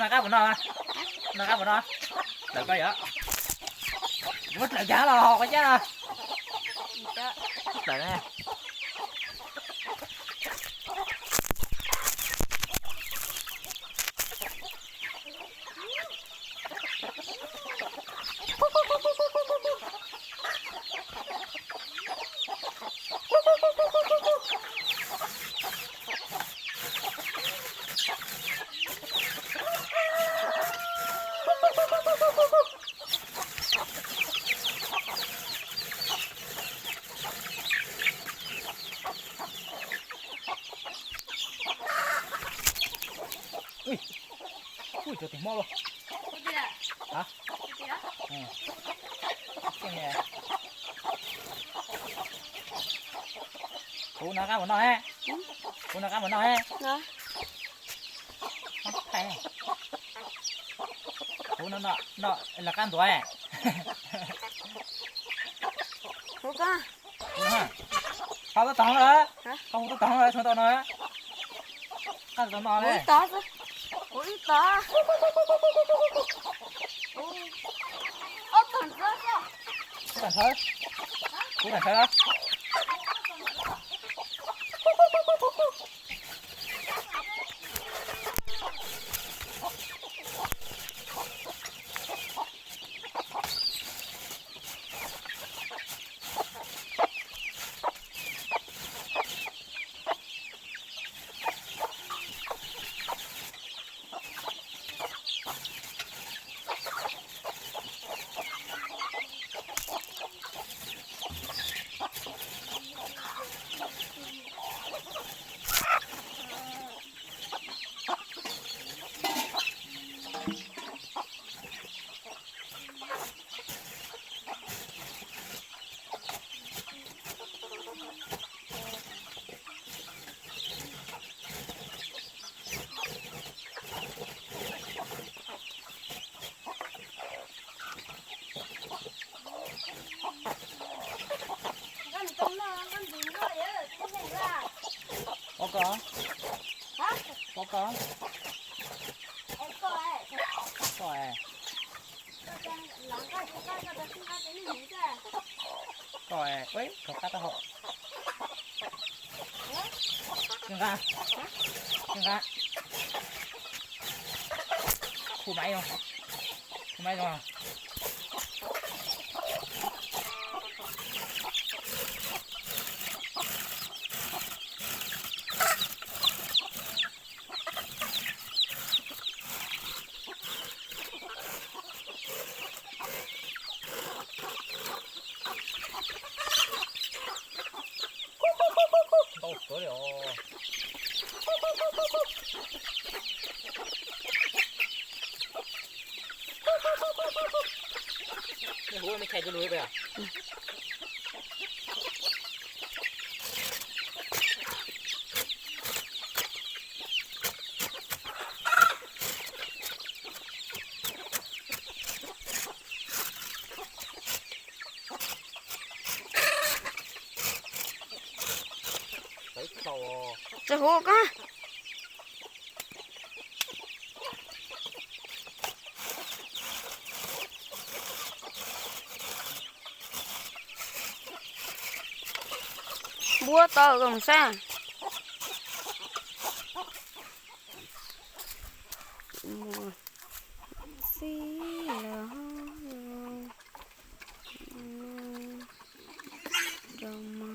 Qab puas no? No qab puas no? Tawm koj yom. Muab tawm cag los ho qhov cab no. Tawm. Ui, cov tis mob los. Kuv no qab mus noj he. Kuv no qab mus noj he. Kuv no no los qab ntuav he. Kuv no. Qhov tuaj tog lawm. Qhov kuv tuaj tog lawm, tshuav tau no. Qab tau no le. Kuv ib tog. Ob tog ntxawb xwb. Kuv tag nthawv. Kuv tag nthawv. Pom koj. Pom koj. Koj. Koj, ua, koj qab taub hau. Nqa. Nqa. Khu maiv zoo. Khu maiv zoo. Ntau kawg li os. Nej hu me chais rau lus pem. Txawm hu koj. Npuab tau kom saib. Xib los rau mov.